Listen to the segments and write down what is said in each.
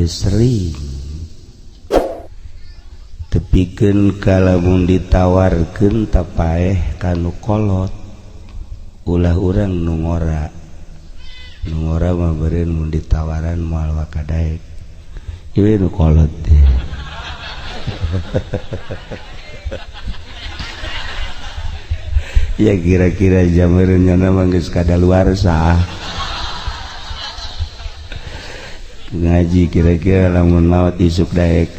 geus sering tepikeun ka lamun ditawarkeun tapaeh kanu kolot ulah urang nu ngora nu ngora mah beureun mun ditawaran moal wakadaek ieu nu kolot teh. Ya kira-kira jameurnya mah geus kadaluarsa ngaji kira-kira lamun maot isuk daek.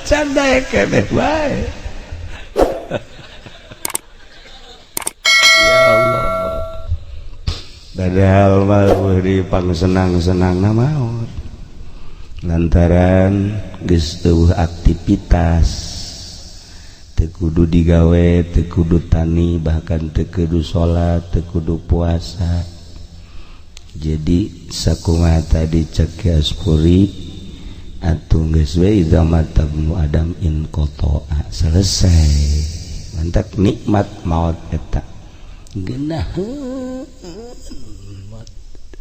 Can daek keneh bae. Ya Allah. Padahal mah di pangsenang-senangna maot. Lantaran geus eueuh aktivitas, teu kudu digawe, teu kudu tani, bahkan teu kudu salat, teu kudu puasa. Jadi sakumaha tadi cek Ki Aspuri atuh geus we idza mata ibnu Adam in qata'a, selesai. Mantap nikmat maut eta. Geunaheun.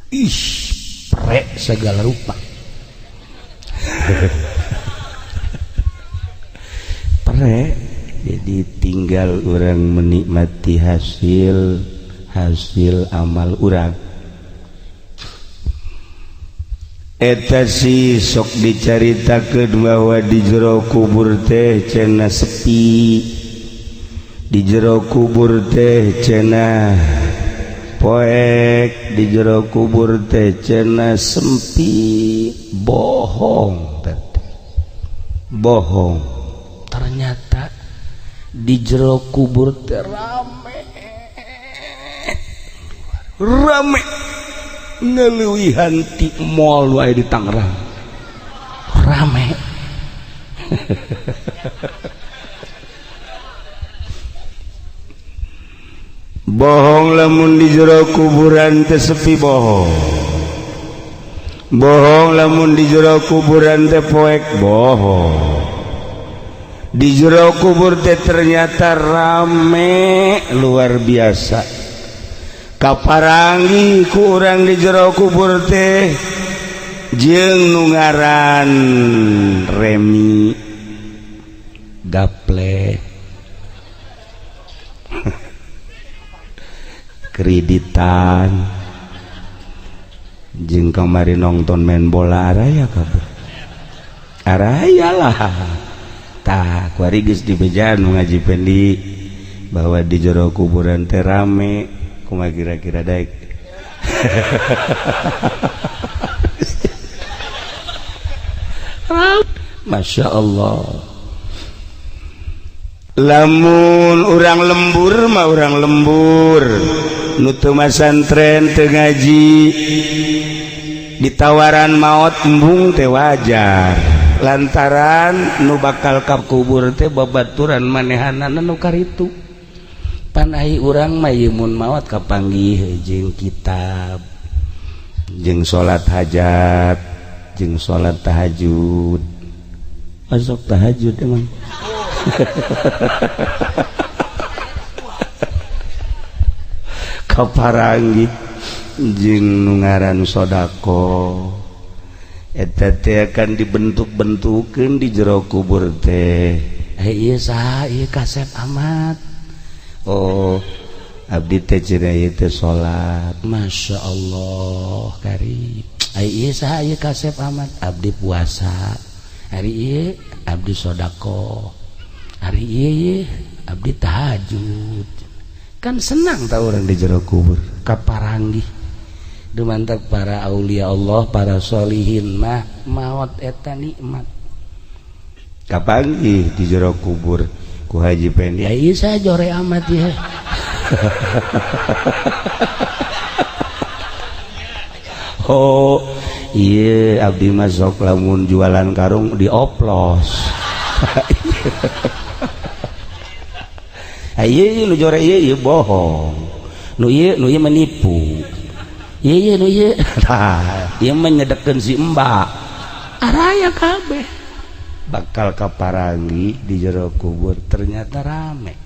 Ih, prek segala rupa. Prek. Jadi tinggal orang menikmati hasil hasil amal urang. Eta si sok dicaritakeun bahwa di jero kubur teh cenah sepi, di jero kubur teh cenah poek, di jero kubur teh cenah sempit. Bohong teh, bohong. Ternyata di jero kubur teh rame, rame ngeleuwihan ti mall wae di Tangerang rame. Bohong lamun di jero kuburan teh sepi, bohong. Bohong lamun di jero kuburan teh poek, bohong. Di jero kubur teh ternyata rame luar biasa. Kaparangi ku urang di jero kubur teh jeung nu ngaran Remi gaple kreditan jeung kamari nonton main bola araya kabeh araya lah. Tah kuari geus dibejaan ngaji Pendi bahwa di jero kuburan teh rame. Kumaha kira-kira daek. Masya Allah. Lamun urang lembur mah urang lembur nu teu masantren teu ngaji ditawaran maot embung teh wajar, lantaran nu bakal ka kubur teh babaturan manehanana nu karitu. Pan ai urang mah ieu mun maot kapanggih jeung kitab, jeung salat hajat, jeung salat tahajud. Masuk tahajud emang. Kaparanggih jeung nu ngaran sedekah eta teh akan dibentuk-bentukeun di jero kubur teh. Ieu saha ieu kasep amat. Oh, abdi teh cenah ieu teh salat. Masya Allah karib. Ai ieu saha ieu kasep amat? Abdi puasa. Hari ieu abdi sedekah. Hari ieu abdi tahajud. Kan senang tau orang di jero kubur kaparanggih. Dumantak para aulia Allah, para sholihin mah maot eta nikmat. Kapanggih di jero kubur ku Haji Pendi. Ya ieu saha jore amat ya. Oh, iya abdi mah sok lamun jualan karung dioplos. Ieu nu jore ieu bohong. Nu ieu menipu. Ieu nu ieu. Tah, ieu mah nyedekeun si Mbak. Araya kabeh. Bakal kaparangi di jero kubur ternyata rame.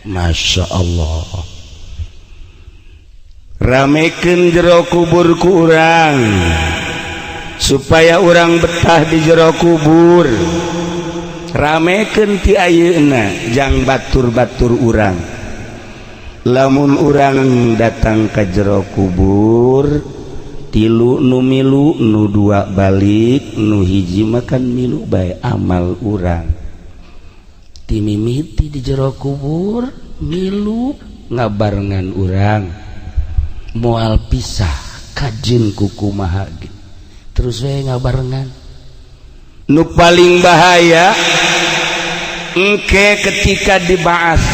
Masya Allah. Ramekeun jero kubur ku urang supaya urang betah di jero kubur. Ramekeun ti ayeuna jang batur-batur urang. Lamun urang datang ke jero kubur, tilu nu milu, nu dua balik, nu hiji makan milu bae amal urang. Ti mimiti di jero kubur milu ngabarengan urang, moal pisah kajin kukumaha ge terus we ngabarengan. Nu paling bahaya engke ketika diba'ats.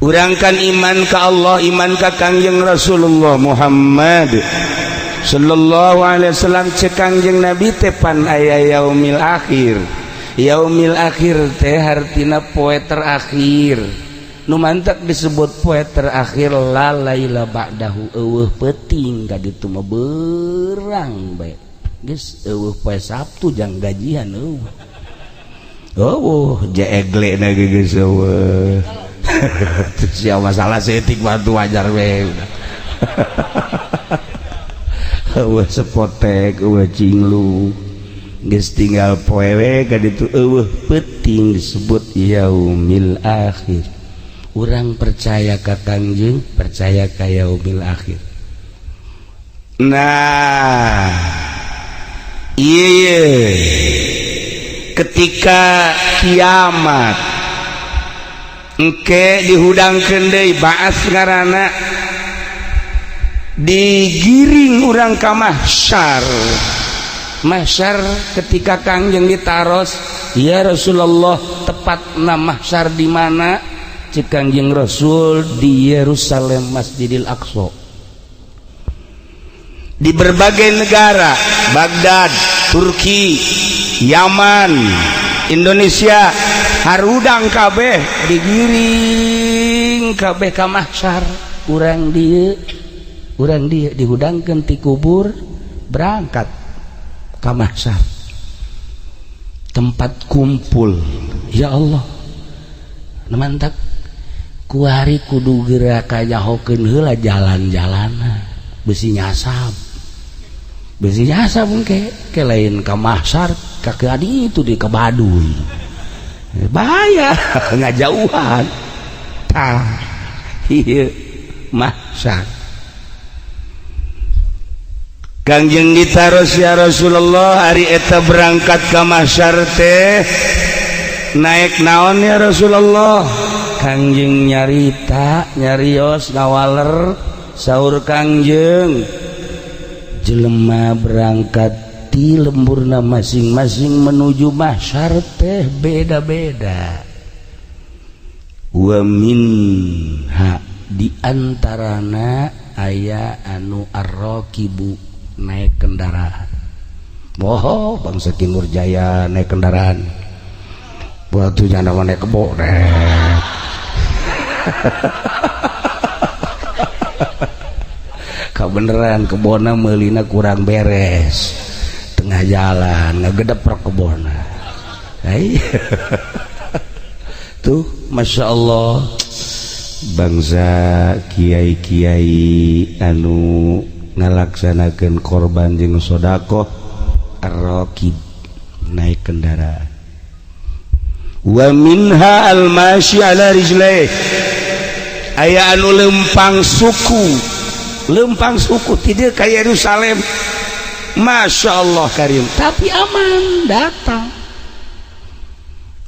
Urang kan iman ka Allah, iman ka Kangjeng Rasulullah Muhammad sallallahu alaihi wasallam. Cek Kangjeng Nabi teh pan aya yaumil akhir. Yaumil akhir teh hartina poe terakhir. Nu mantak disebut poe terakhir, la laila ba'dahu, eueuh peuting ka ditu mah, berang bae geus, eueuh poe Sabtu jang gajian, eueuh eueuh jeegle na ge geus eueuh. Terus ya masalah setik bantu wajar we. Eueuh sepotek, eueuh cinglu, geus tinggal poe we ka ditu, eueuh peuting, disebut yaumil akhir. Urang percaya ka Kangjeng, percaya ka yaumil akhir. Nah, iya, ketika kiamat engke dihudangkeun deui, baas ngaranna, digiring urang ka mahsyar. Mahsyar, ketika Kangjeng ditaros, "Ya Rasulullah, tepatna mahsyar di mana?" Cek Kangjeng Rasul, "Di Yerusalem, Masjidil Aqsa." Di berbagai negara, Baghdad, Turki, Yaman, Indonesia, harudang kabeh digiring kabeh ka mahsyar. Urang dieu, urang dieu dihudangkeun ti kubur, berangkat ka mahsyar, tempat kumpul. Ya Allah, mantap. Kuari kudu geura kanyahokeun heula jalan-jalana, besi nyasab, besi nyasab engke ke lain ka mahsyar, ka adi itu di ke Baduy, bahaya ngajauhan. Tah, ieu mahsyar. Kangjeng ditaros, "Ya Rasulullah, ari eta berangkat ka mahsyar teh naik naon ya Rasulullah?" Kangjeng nyarita, nyarios, ngawaler. Saur Kangjeng, jelema berangkat di lemburna masing-masing menuju mahsyar teh beda-beda. Wa minha, di antarana aya anu arrokibu, naik kendaraan. Boho bangsa Ki Nurjaya naik kendaraan, waktu janda naik kebo deh. Kebeneran kebona melina kurang beres, tengah jalan ngegedep kebona. Tuh, Masya Allah, bangsa kiai-kiai anu ngalaksanakan korban jeung sodakoh, arrokib, naik kendaraan. Wa minha almasyi ala rijlaih, aya anu lempang suku, lempang suku tidak ka Yerusalem. Masya Allah karim, tapi aman datang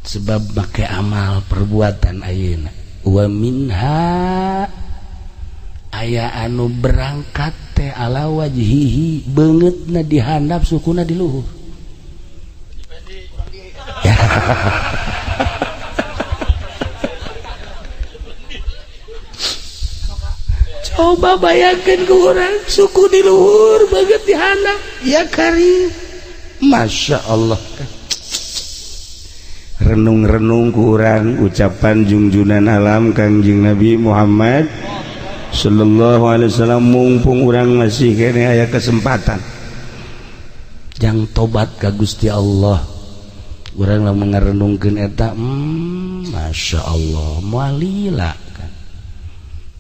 sebab make amal perbuatan ayeuna. Wa minha, aya anu berangkat teh ala wajhihi, beungeutna di handap, sukuna di luhur ya. Coba bayangkan ke orang suku di luhur, banget di handap. Ya karim, Masya Allah. Renung-renung kurang ucapan jungjunan alam Kangjeng Nabi Muhammad sallallahu alaihi wasallam. Mumpung urang masih kene aya kesempatan jang tobat ka Gusti Allah, urang lamun ngarenungkeun eta, Masya Allah, moal lila kan.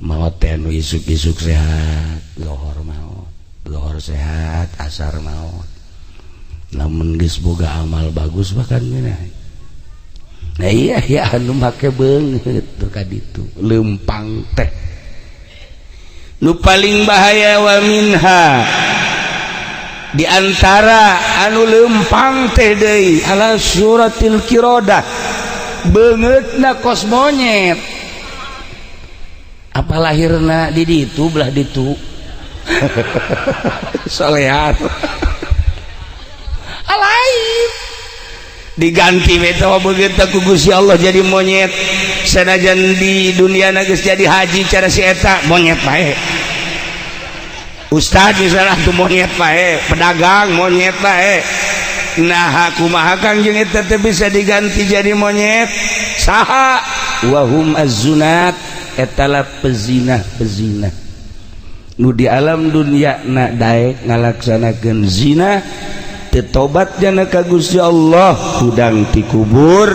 Maot teh anu isuk-isuk sehat, lohor maot, lohor sehat, asar maot. Lamun geus boga amal bagus bahkan geunah. Nah iya ya anu make beungeut tuh ka ditu leumpang teh. Nu paling bahaya wa minha di antara anu leumpang teh deui ala suratil qirodah beungeutna kos monyet. Apa lahirna di ditu belah ditu solehan alaib diganti beta begitu ku Gusti Allah jadi monyet. Sanajan di dunia geus jadi haji cara si eta monyet bae, ustad misalnya tuh monyet bae, pedagang monyet bae. Nah kumaha Kang jeung eta teh bisa diganti jadi monyet? Saha? Wahum az-zunat, etala pezina-pezina nu di alam dunia na daek ngalaksanakeun zina teu tobat jana ka Gusti Allah, hudang ti kubur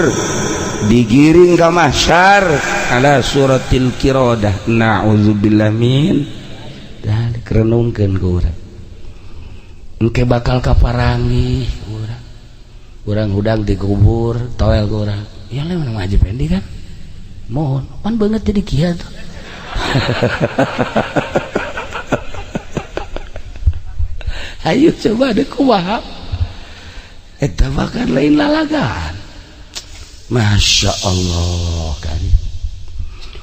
digiring ka mahsyar ala suratil qirodah. Na'udzubillah min dzalik. Renungkeun ku urang engke bakal kaparangi urang, urang hudang di kubur toel ku urang ya lain nama Haji Pendi kan mohon pan banget jadi kieu tuh. Ayo coba deh kumaha eta bahkan lain lalagan. Masya Allah kan.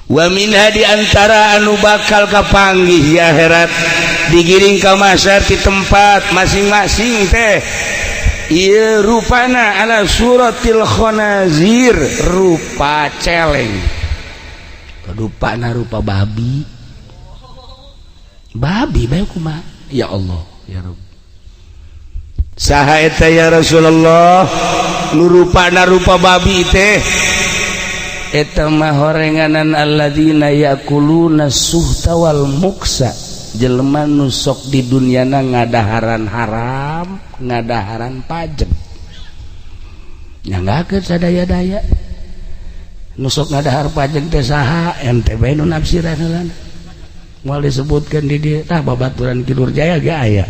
Wa minha di antara anu bakal kapanggih di akhirat digiring ka mahsyar di tempat masing-masing teh ieu rupana ala suratil khanazir, rupa celeng, rupana rupa babi. Babi bae kumaha ya Allah ya Rabb. Saha eta ya Rasulullah nu rupana rupa babi teh? Eta mah horenganan alladzina yakuluna suhta wal muksa, jelema nu sok di dunyana ngadaharan haram, ngadaharan pajeng. Nyanggakeun sadaya-daya nu sok ngadahar pajeng teh saha? Ente bae nu nafsiran heula. Moal disebutkeun di dieu tah babaturan Ki Nurjaya ge aya.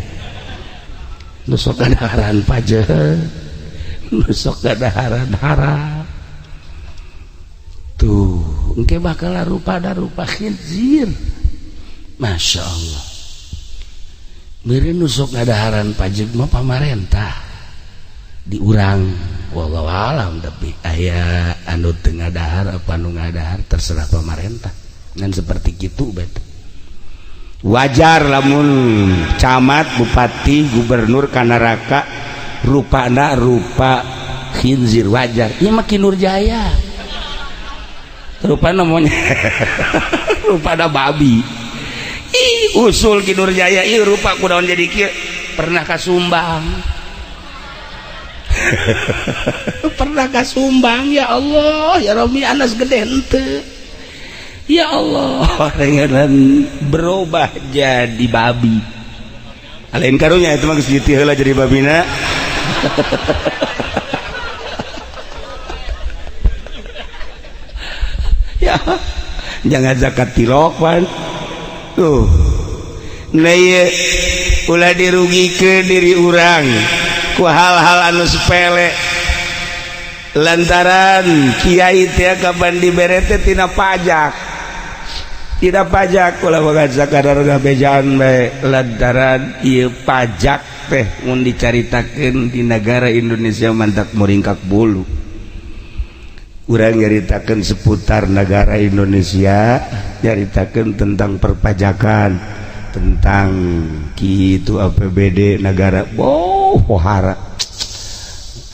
Nu sok ngadaharan pajeng, nu sok ngadaharan haram. Tuh, engke bakal rupa da rupa khinzir. Masya Allah. Meureun nu sok ngadaharan pajeg mah pamarentah di urang, wallahu alam, tapi aya anu teu ngadahar apa anu ngadahar terserah pamarentah. Ngan seperti kitu bet. Wajar lamun camat, bupati, gubernur ka neraka rupana rupa khinzir, wajar. Ieu mah Ki Nurjaya. Rupa namanya rupa ada babi. Ih, usul Ki Nurjaya ih rupa kudaon jadi kieu pernah ka Sumbang. Pernah ka Sumbang ya Allah ya Rabbi anas gede henteu. Ya Allah rengenan berubah jadi babi. Lain karunya itu mah geus jitu heula jadi babina. Ya, jangan zakat tilok pan. Tuh. Nah ieu ulah dirugikeun diri urang ku hal-hal anu sepele. Lantaran kiai teh kapan dibere teh tina pajak. Tina pajak ulah boga sakadar ngabejaan bae lantaran ieu pajak teh mun dicaritakeun di negara Indonesia mantak muringkak bulu. Urang nyaritakeun seputar negara Indonesia, nyaritakeun tentang perpajakan, tentang kitu APBD negara, boh pohara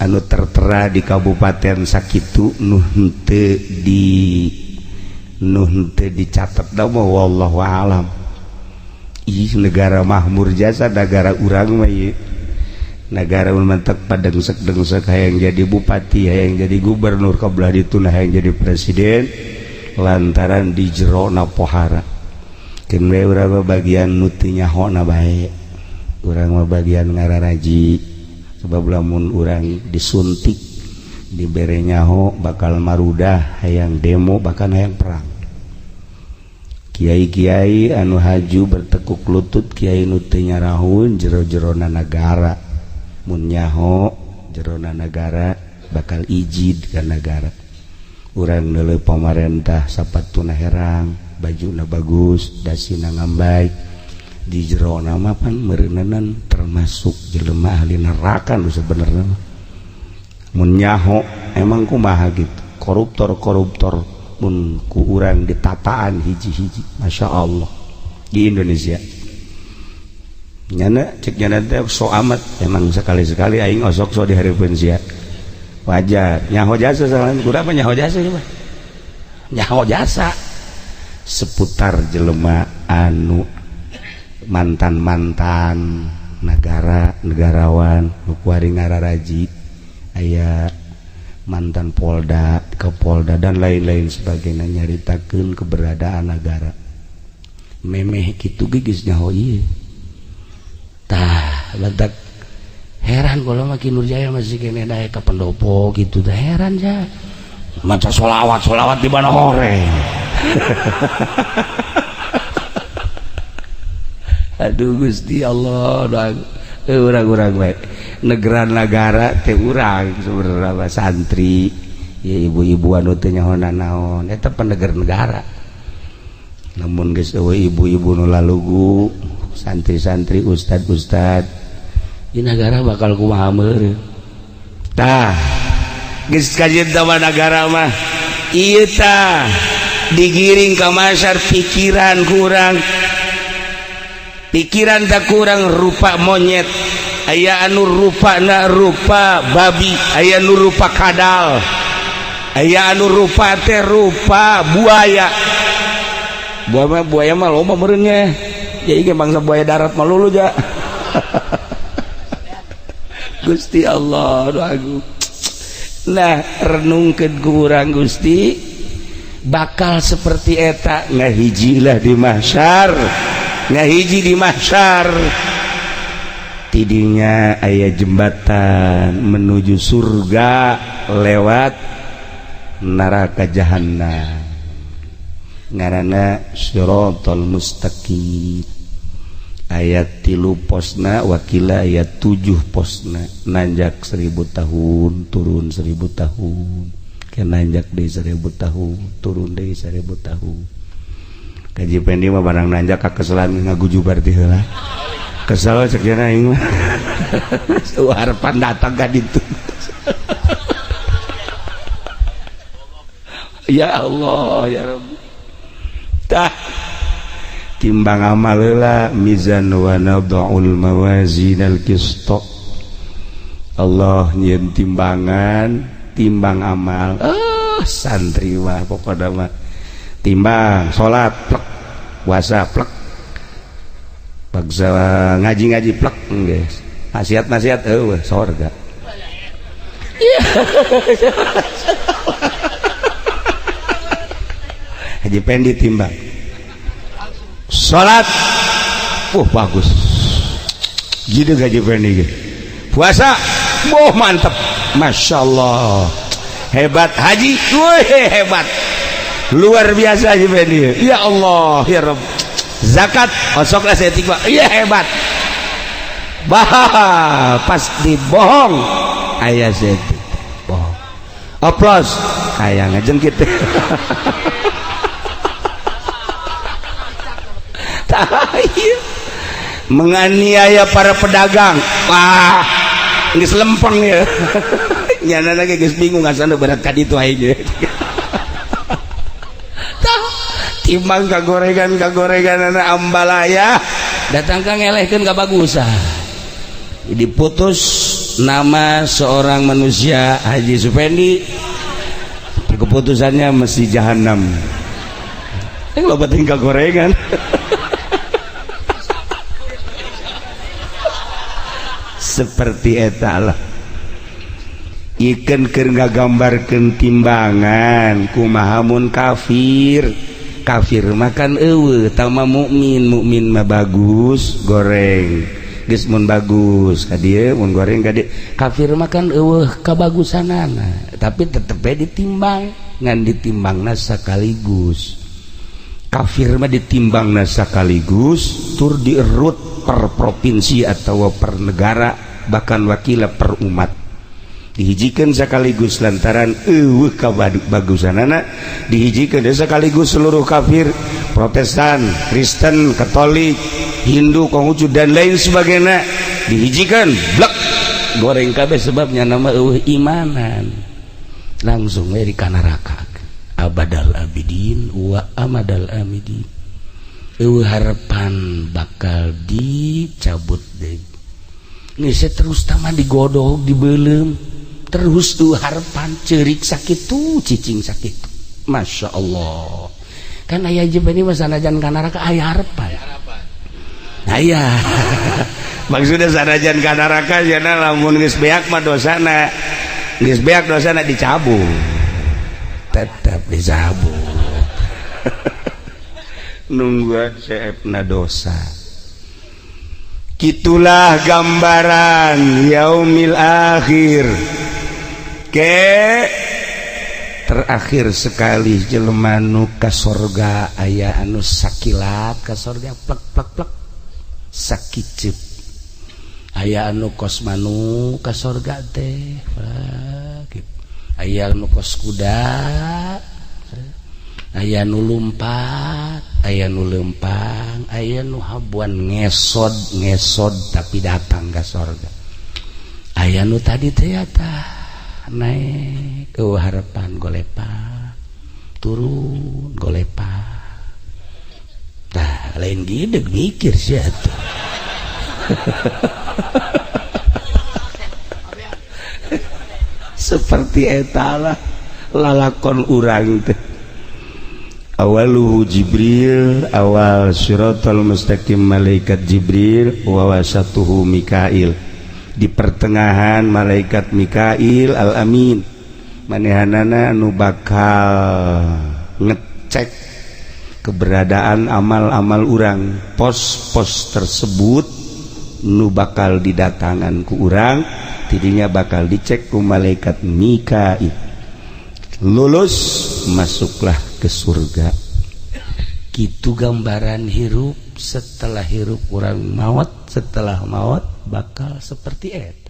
anu tertera di kabupaten sakitu nu henteu dicatat da mah wallahu alam. Ih negara makmur jasa negara urang mah ieu. Negara mantak padengsek-dengsek hayang jadi bupati, hayang jadi gubernur, kabelah dituna hayang jadi presiden lantaran di jerona pohara. Keun we urang mah bagian nu teu nyahona bae. Urang mah bagian ngararaji sebab lamun urang disuntik dibere nyaho bakal marudah hayang demo bahkan hayang perang. Kiai-kiai anu haju bertekuk lutut, kiai nu teu nyarahun jero-jerona nagara, mun nyaho jerona nagara bakal ijid ka nagara. Urang neuleuh pamarentah, sapatuna herang, bajuna bagus, dasina ngambay, di jerona mah pan meureunanan termasuk jelema ahli neraka nu sebenarnya mah. Mun nyaho emang kumaha gitu. Koruptor-koruptor mun ku urang ditataan hiji-hiji, Masya Allah, di Indonesia nyana cek nyana teh so amat. Emang sekali-sekali aing osok so di hareupeun sia, wajar. Nyaho jasa salah kurang mah, nyaho jasa mah, nyaho jasa seputar jelema anu mantan-mantan negara, negarawan nu kuari ngararaji, aya mantan Polda, Kapolda, dan lain-lain sebagainya, nyaritakeun keberadaan negara memeh kitu ge geus nyaho ieu. Tah, batak heran kalau mah Ki Nurjaya masih kene daek ka pendopo gitu tah, heran ja. Maca solawat, solawat di mana horeng. Aduh Gusti Allah, doa urang-urang bae negara negara teh urang sebenarnya santri ya, ibu-ibu anu teu nyaho naon eta penegar negara. Namun geus eueuh ibu-ibu nu lalugu, santri-santri, ustad-ustad di negara bakal kumaha meureun. Tah, geus kajian mah negara mah ieu tah digiring ka masar. Pikiran kurang, pikiran tak kurang rupa monyet, aya anu rupa na rupa babi, aya anu rupa kadal, aya anu rupa teh rupa buaya. Buaya mah, buaya mah loba meureunnya ya, ieu bangsa buaya darat mah lulu ja. Gusti Allah, aduh agung. Nah, renungkeun ku urang, Gusti, bakal seperti eta. Ngahijilah di mahsyar, ngahiji di mahsyar, tidinya aya jembatan menuju surga lewat neraka jahanam, ngaranna siratal mustaqim. Ayat 3 posna, wakila ayat 7 posna, nanjak 1000 tahun, turun 1000 tahun, ke nanjak deui 1000 tahun, turun deui 1000 tahun. Kaji Pendi mah barang nanjak kakeselan, ngagujubar ti heula, kesel cek aing mah. Harapan datang ka ditu. Ya Allah, ya Rabbi. Tah, timbang amal heula, mizan wa nad'ul mawazin al-qist. Allah nyieun timbangan, timbang amal. Ah, santri mah pokokna mah timbang salat plek, puasa plek, bagsa ngaji-ngaji plek, geus nasihat-nasihat eueuh sorga. Haji Pendi timbang salat, bagus gitu. Haji Pendi puasa, boh mantep, Masya Allah, hebat haji, wih hebat, luar biasa Haji Pendi, ya Allah ya Rabb. Zakat osok lah saya tikwa, iya hebat, bah pasti bohong, ayah saya bohong, oplos kayak ngejengkit. Menganiaya para pedagang, wah geus lempeng ya, nyana lagi geus bingung asana berat ka ditu aja. Timbang kagorengan, kagorengan anak ambalaya datang ka ngelehkeun ka bagusan. Diputus nama seorang manusia Haji Supendi, keputusannya mesti jahanam. Yang loba tinggal gorengan. Seperti eta lah ikan keur ngagambarkeun timbangan kumaha mun kafir. Kafir makan eueuh tama mukmin, mukmin mah bagus goreng, geus mun bagus ka dieu, mun goreng ka dieu. Kafir makan eueuh kabagusanana, tapi tetep we ditimbang, ngan ditimbangna sekaligus. Kafir mah ditimbang sekaligus, tur dierut per provinsi atau per negara, bahkan wakila per umat, dihijikan sekaligus lantaran euweuh kabagusanana. Dihijikan sekaligus seluruh kafir, Protestan, Kristen, Katolik, Hindu, Konghucu, dan lain sebagainya, dihijikan, blek, goreng kabeh. Sebabnya nama euweuh imanan, langsung we di neraka abadal abidin wa amadal amidin. Euweuh harapan bakal dicabut deui. Geus terus taman digodog, dibelem terus tuh harapan, cerik sakitu, cicing sakitu. Masya Allah, kan aya ini mah sanajan ka neraka aya harapan. Aya maksudnya sanajan ka neraka jana, lamun geus beak mah dosana, geus beak dosana, dicabut, tetap dicabut, nungguan seepna dosa. Gitulah gambaran yaumil akhir. Ke terakhir sekali jelema nu ka sorga, aya anu sakilat ka sorga, plek plek plek, sakiceup. Aya anu kos manu ka sorga teh, aya anu kos kuda, aya nu lumpat, aya nu lempang, aya nu habuan ngesod ngesod tapi datang ke sorga. Aya nu tadi teh naik ke harapan, golepa turun, golepa. Tah, lain gede mikir sih atuh. Seperti etalah lalakon urang teh. Awaluhu Jibril, awal siratal mustaqim malaikat Jibril, wa wasatuhu Mikail, di pertengahan malaikat Mikail Al-Amin, manehanana nu bakal ngecek keberadaan amal-amal urang. Pos-pos tersebut nu bakal didatangan ku urang, tidinya bakal dicek ku malaikat Mikail. Lulus, masuklah ke surga. Gitu gambaran hirup setelah hirup urang maut. Setelah maut bakal seperti eta.